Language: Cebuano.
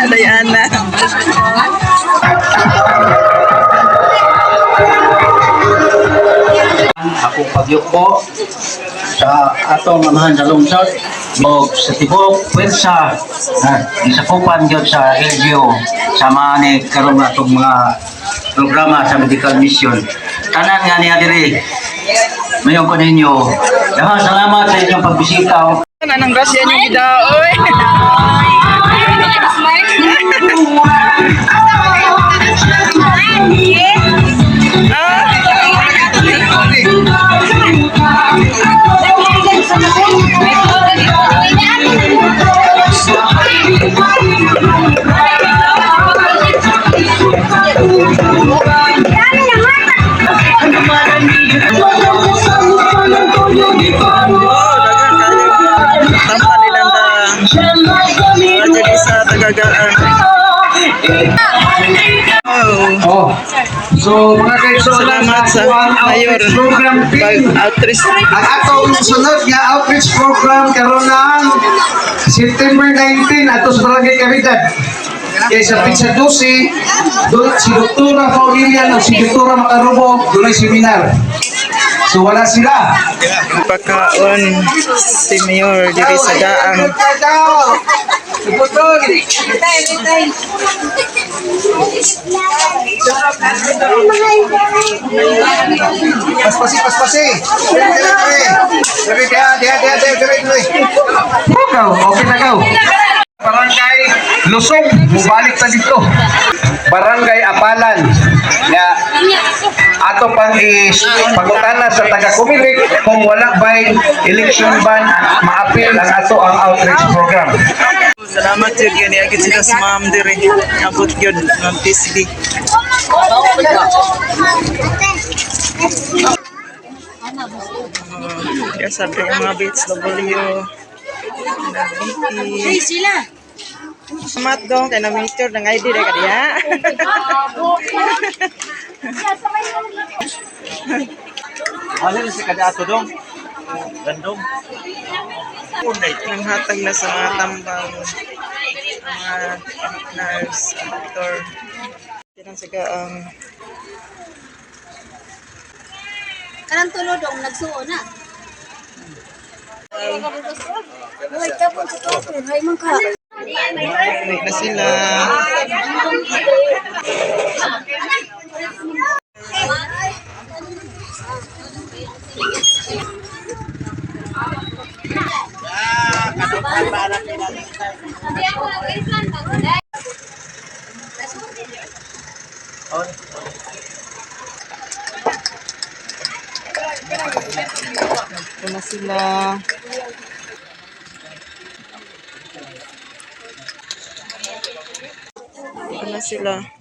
Diana. Ako pagyukbo sa atong amahan sa lungsod o sa tibok pwersa na gisakupan gyud sa LGU sa mga ni karon atong mga programa sa medical mission. Tanan nga niya diri mayon ko ninyo. Daghang salamat sa inyong pagbisita. Anong grasya niyo gidaoy? Ah. Oh, daghang kayo. Tampa nilang da. Radyo sa tagagaan. Oh. Oh. So mga kaigsuonan, Salamat sa ang Mayor. outreach program team. Pag outreach. Ang atong sunod nga outreach program karon ng September 19 ato sa Barangay Caridad. Kay sa pizza 12, doon si Doktora Faulilian o si Doktora Makarubo, dunay seminar. So wala sila. Pagkaon si Mayor diri sa Daang. Putol. Paspasi, paspasi. Dire, dire, dire. Dire, diha, diha, diha, dire, dire, dire. Ikaw, okay na ikaw. Barangay Lusong, mubalik ta dito. Barangay Apalan. Nga ato pang is pangutana sa taga Kumilik kung wala ba'y election ban maapil ang ato ang outreach program. Salamat jud kay niya gid sila sa ma'am diri. Abot gyud Ma'am Tisby. Oh, kaya sabi ang mga bits W. Hey, sila. Salamat dong kay na meter ng ID ra kadiya. Ano si kada ato dong? Gandong. Nanghatag na sa mga tambang mga nurse, doktor. Yan ang siga ang Kanang tulod ang nagsuo na. Hoy, tapon sa topon. Hay man ka. uwi na sila. Ito na sila. Ito na sila.